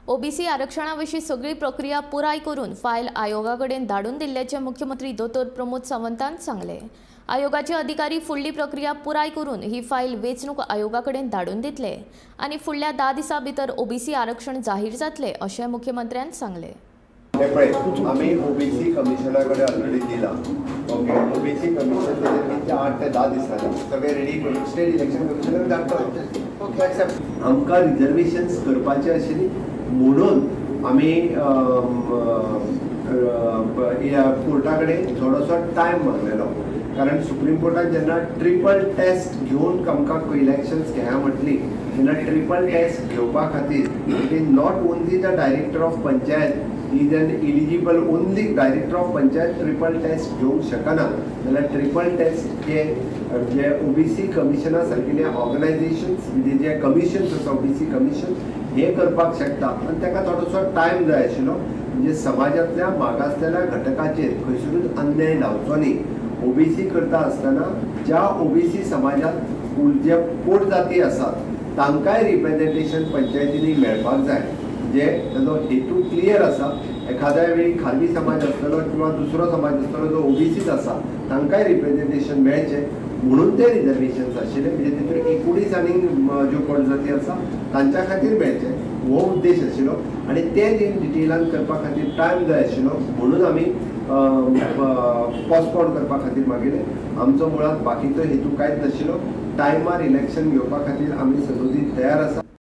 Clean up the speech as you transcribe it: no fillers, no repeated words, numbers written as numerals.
OBC आरक्षणा विशीं सगळी प्रक्रिया पुराय करून फायल आयोगा कडेन धाडून दिल्ल्याचें मुख्यमंत्री दोतोर प्रमोद सावंतान सांगलें. आयोगाचे अधिकारी फुडली प्रक्रिया पुराय करून ही फायल वेंचणूक आयोगा कडेन धाडून दितले आनी फुडल्या 10 दिसां भितर ओबीसी आरक्षण जाहीर जातलें अशें मुख्यमंत्र्यान सांगलें. आमी ओबीसी कमिशना कडेन ऑलरेडी दिला. ओके, ओबीसी कमिशन तेजेर 8 ते 10 दिसांनी सगळें रेडी करून स्टेट इलेक्शन कमिशनाक धाडटलो. ओके, एक्सेप्ट आमकां रिजर्वेशन्स करपाचें आशिल्ली म्हणून आमी कोर्टा कडेन थोडोसो टायम मागलेलो, कारण सुप्रीम कोर्टान जेन्ना ट्रिपल टेस्ट घेवन आमकां इलेक्शन्स घेया म्हटली तेन्ना ट्रिपल टेस्ट घेवपा खातीर it is not only the director of panchayat is an eligible, only director of panchayat triple test घेवंक शकना. जाल्यार ट्रिपल टेस्ट जे जे ओबीसी कमिशना सारकिले ऑर्गनायझेशन्स म्हणजे जे कमिशन्स आसा ओबीसी कमिशन हे करपाक शकता आनी ताका थोडोसो टायम जाय आशिल्लो. म्हणजे समाजांतल्या मागासलेल्या घटकाचेर खंयसरूच अन्याय जावचो न्ही. ओबीसी करता आसतना ज्या ओबीसी समाजांत जे पोट जाती आसात तांकांय रिप्रेजेंटेशन पंचायतींनी मेळपाक जाय. म्हणजे ताजो हेतू क्लियर आसा. एखाद्या वेळी खारवी समाज आसतलो किंवा दुसरो समाज आसतलो जो ओबीसीच आसा तांकांय रिप्रेजेंटेशन मेळचें म्हणून ते रिजर्वेशन्स आशिल्ले. म्हणजे तितून 19 आनी ज्यो पोटजाती आसा तांच्या खातीर मेळचें हो उद्देश आशिल्लो आनी ते डिटेलान करपा खातीर टायम जाय आशिल्लो म्हणून आमी पोस्टपोन करपा खातीर मागिल्लें. आमचो मुळांत बाकीचो हेतू कांयच नाशिल्लो. टायमार इलेक्शन घेवपा खातीर आमी सदोदीत तयार आसा.